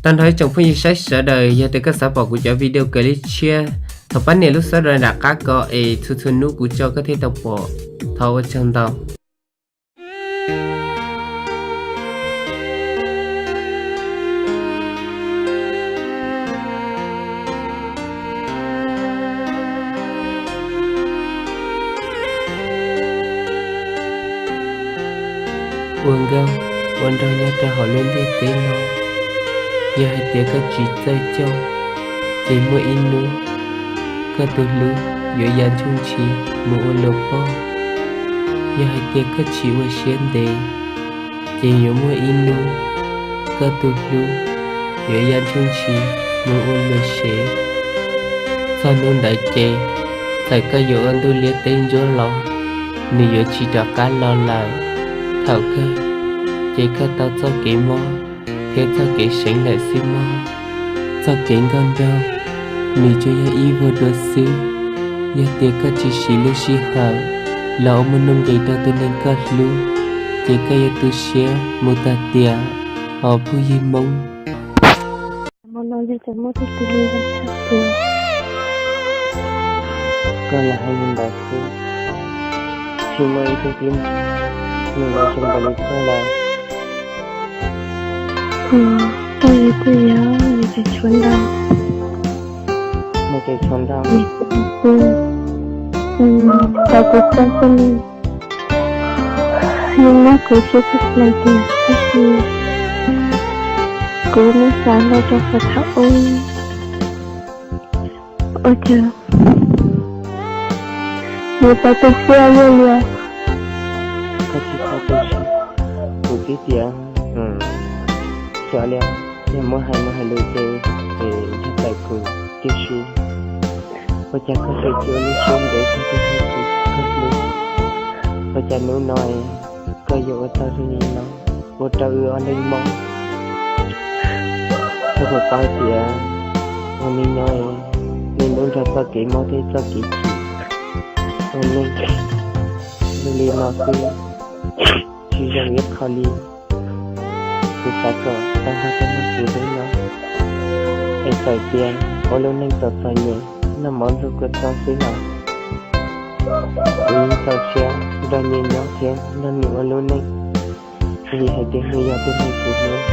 Tag nrho ib tsoom phooj ywg saib sawv daws, yog tias koj xav pom kuv cov video kawm lej tshiab, thov pab nias lub subscribe nram qab ko es txhua txhua hnub kuv tso koj thiaj tau pom. Thov ua tsaug ntau. Ua nkauj ua nraug nyob rau hauv lub ntiaj teb no, yog hais tias koj tsis txawj coj, ces muaj ib hnub koj tus hlub yuav ya ntsuj ntshis mus ua luag poj. Yog hais tias koj tsis ua siab ntev, ces yuav muaj ib hnub koj tus hlub yuav ya ntsuj ntshis mus ua luag sev. Txog hnub ntawd ces txawm koj yuav ua ntuj liab teb ntsuab los, nws yuav tsis rov qab los lawm. Thaum kawg ces koj tau txoj kev mob thiab txoj kev seev lawm xwb mog. Txoj kev nkauj nraug, nws tsuas yog ib vuag dua xwb. Yog tias koj tsis siv lub sij hawm los ua muaj nuj nqis rau tus neeg koj hlub, ces koj yuav tu siab mus tag tiam os phooj ywg Hmoob. Koj lam hais li ntawd xwb, tsis muaj ib tug tib neeg zoo nkaus li koj lawm. Koj yog twj yog, nws tseem tshuav ntau, nws tseem tshuav ntau. Tau kuv txoj koj li, yeej muab kuv siab txhij plaws tiag, tab sis kuv muab xav hlo rau qhov thaum ub, ua cas nws tau tu siab luaj li. Koj tsis txhob tu siab, kuv twb tias xyov li, yog muab hais mus hais lus ces yog tawm kuv tib si. Ua cas koj tseem tsis ua lub siab ntev rau tus neeg koj hlub? Ua cas hnub no koj yuav ua tau zoo li no, ua rau wb ob leeg mob? Koj puas paub tias ua neej nyob, neej hnub nrog txoj kev mob thiab txoj kev chim. Ua neej zoo li no xwb tsis zoo ib qho li. Kuv xav kom tag nrho cov neeg kuv hlub no, es txawm tias ua lub neej txom txom nyem, noj mov nrog kua txob xwb los kuv yeej txaus siab nrog nws nyob thiab nrog nws ua lub neej, vim hais tias nws yog tus neeg kuv hlub,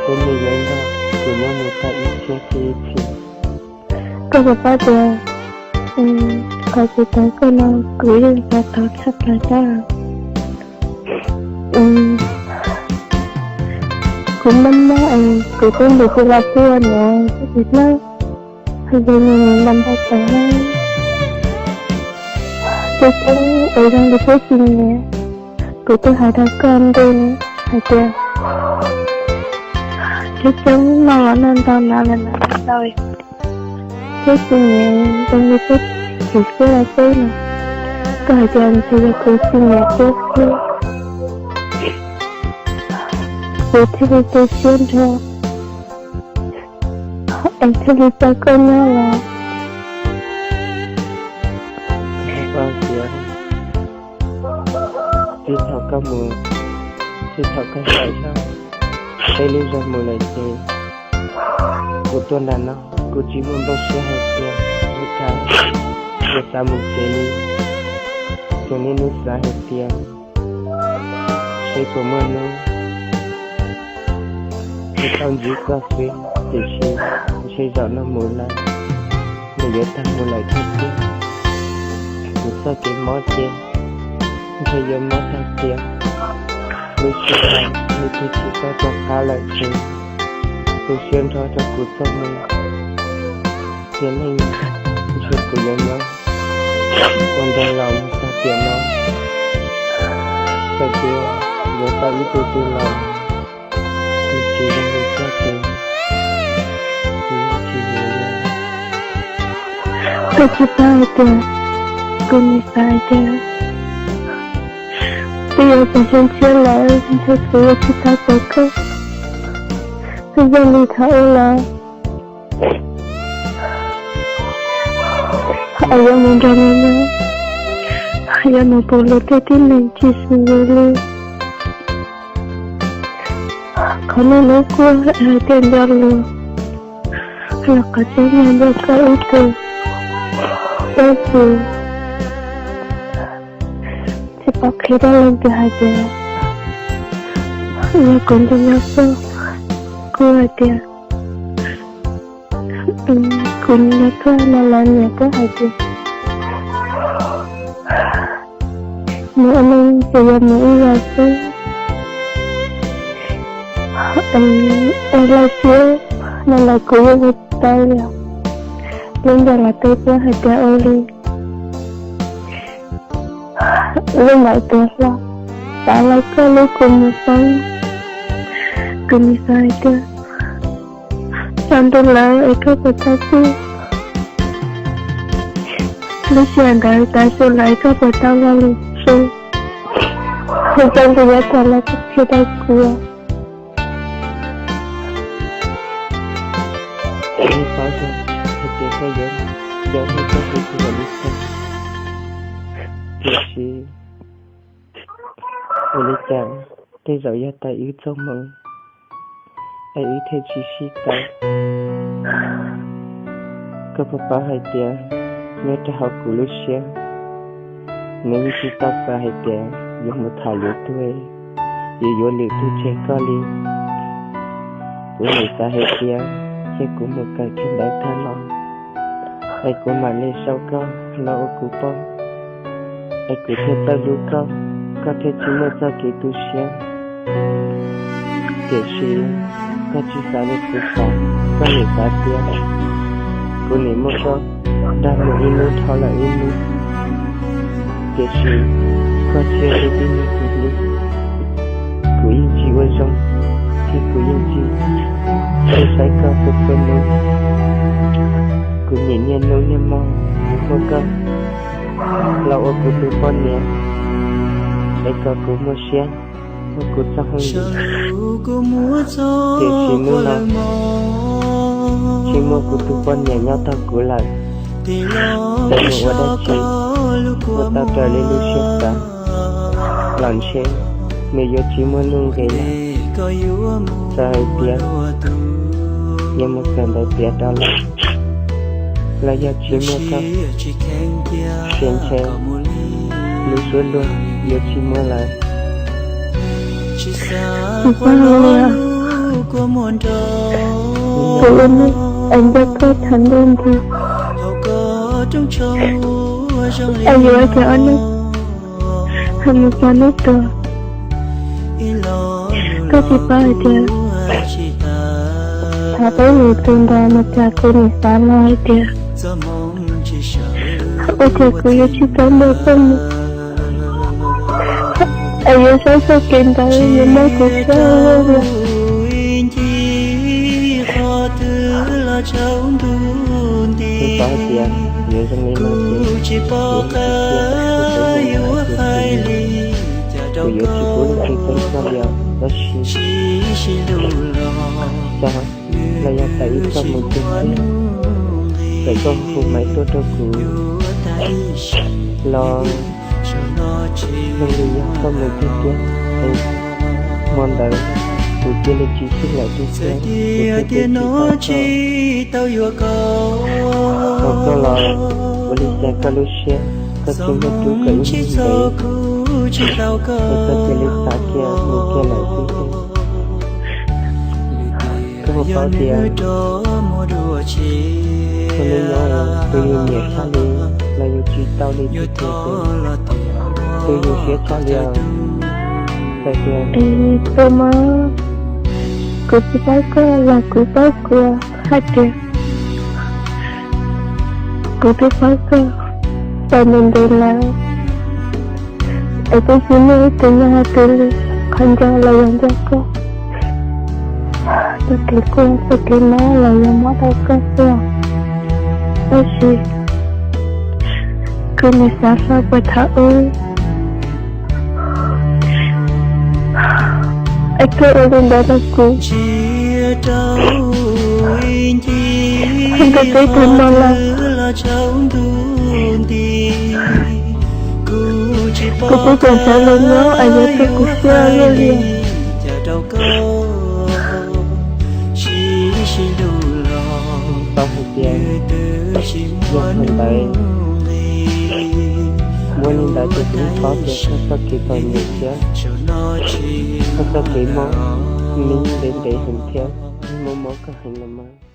thiab nws yuav nrog kuv nyob mus tau ib txhiab thiab ib txhis. Koj puas paub tias qhov tsis tau koj no kuv yeej xav tau tshaj plaws thiab. Kuv mob mob es kuv twb ntim tus los puag niam tus txiv hlob, hais tias nws nws npau npau taws na. Coob coob es zoo li peb tsis nyiam. Kuv twb hais rau koj ntuj hais tias coob coob noj los noj ntau, hnav los hnav ntau, peb tsis nyiam zoo li peb chim siab rau peb no. Koj hais tias ntshe yog kuv tsis nyiam peb xwb, kuv thiaj li tu siab nrho es thiaj li tso koj nyob los. Txij thaum koj mus, txij thaum koj tawm zog peb lub zos mus lawm ces kuv tuaj nram no kuv tsis muaj nplooj siab hais tias ua cas yuav xav mus tsev li. Txawm niaj hnub xav hais tias seb puas muaj hnub kuv tau ntsib koj xwb, tiam sis ntshe zaum no mus lawm, nws yuav tag mus lawm tiag tiag. Kuv txoj kev mob ces ntshe yuav mob tag tiam. Lub sij hawm nws twb tsis tau rov qab lawm ces tu siab nrho rau kuv txoj moo. Tiam neej ntshe kuv yuav nyob ua nraug laus mus tag tiam no. Txawm tias yuav tau ib tug twg los nws tsis zoo li koj ces kuv yeej tsis yuav li. Koj tsis paub hais tias kuv nim xav hais tias twb yuav txog xyoo tshiab lawm ntshe kuv yuav tsis tau tau koj zoo li thaum ub lawm. Hos yuav mus nrog nws nyob, hos yuav mus pom luag tej tib neeg tsis xws li. Qhov no lub kua hais tias nco lus, los qhov tseeb yog nco koj ib tug, tab sis tsis pom qhia rau leej twg hais tias yog kuv nco nco koj. Kuv hais tias kuv nco koj no los niam koj hais tias mus ua neej ces yog mus ib yam xwb, es laij siab no los kuv yeej ua tau li. Lub nco los tej teb hais tias ua li lub npaim tuag hlo, xav los koj lub kua muag xoob. Kuv nim xav hais tias tsaus ntuj lawm es koj puas tau txog, lub sij hawm ntawd tav su lawm es koj puas tau los lwm su. Kuv tsaus ntuj yav tas los koj qhia rau kuv. Kuv yeej paub tias hais tias koj yuav nco koj tus txiv lawm li cas, tiam sis ua li cas tej zaum yog tas wb txoj hmoov es wb thiaj tsis sib tau. Koj puas paub hais tias nyob rau hauv kuv lub siab, nws yeej tsis tau xav hais tias yuav mus tham lwm tus, yuav yuav lwm tus tseg koj li. Kuv nim xav hais tias cia kuv mus kawm tsis ntawd tag los es kuv mam li sau koj los ua kuv poj, es kuv thiaj txawj hlub koj, koj thiaj tsis muaj txoj kev tu siab. Tiam sis koj tsis xav li kuv xav, koj nim xav tias kuv nim muab koj dag mus ib hnub dhau lawm ib hnub. Tiam sis koj tsis yog tus tib neeg kuv hlub, kuv yeej tsis ua zoo, thiab kuv yeej tsis txawj saib koj txhua txhua hnub. Kuv nim niaj hnub niaj hmo muab koj los ua kuv tus poj niam, es kom kuv muaj siab, muaj kuv txoj hauj lwm. Tiam sis hnub no tsis muaj kuv tus poj niam nyob tau kuv lawm, ces mus ua dab tsi ua tau raws li lub siab xav los ntshe nws yuav tsis muaj nuj nqis lawm. Txawm hais tias yuav mus kawm ntawv tiav rau lawm los yog tsis muaj koj, ces ntshe lub suab luag yuav tsis muaj lawm. Tsis xav hais li os, kuv ua neej es nco koj tham ntuj nti, es yuav ua cas ob neeg ho mus txog hnub tuag. Koj tsis paub hais tias thaum peb mus tu nrad mas cas kuv nim xav los hais tias ua cas kuv yuav tsis tau nrog koj mus, es yuav saib txoj kev ntawd yuav mob kuv siab ua luaj li. Kuv paub tias yuav zoo li no ces kuv yuav tsis pub leej twg txeeb koj li os, tab sis xyov los yog tas ib txoj mus tiag tiag, txawm koj hu maiv tuaj rau kuv los zoo li yog koj mus tiag tiag, es hmo ntawd kuv cia li tsis xyeej lawm tiag tiag, kuv thiaj tsis tau koj. Hos koj los ua li cas koj lub siab koj tsis muaj rub kom ib mus ntev, es koj cia li xav kiag mus kiag lawm xwb tiag. Koj puas paub tias tus me nyuam tus yus nyiam tshaj li los yus tsis tau li tiag tiag, tus yus siab tshaj li os. Txawm tias, tus mas kuv tsis paub koj los kuv paub kuv hais tias kuv twb paub koj tau ntev ntev lawm, es twb tsis muaj ib tug nyob hauv tus li qhov nco los yog nco koj, txoj kev kuj txoj kev mob los yog mob tau koj xwb. Tab sis kuv nim xav hlo puas thaum ub es koj ua li ntawd rau kuv, ntuj teb tag no los kuv twb tseem xav los nyob es yuav tu kuv siab luaj li. Tau hais tias yog li ntawd, muaj li ntawd ces kuv paub tias koj txoj kev txom nyem thiab koj txoj kev mob ntev ntev heev thiab mob mob koj heev los mas.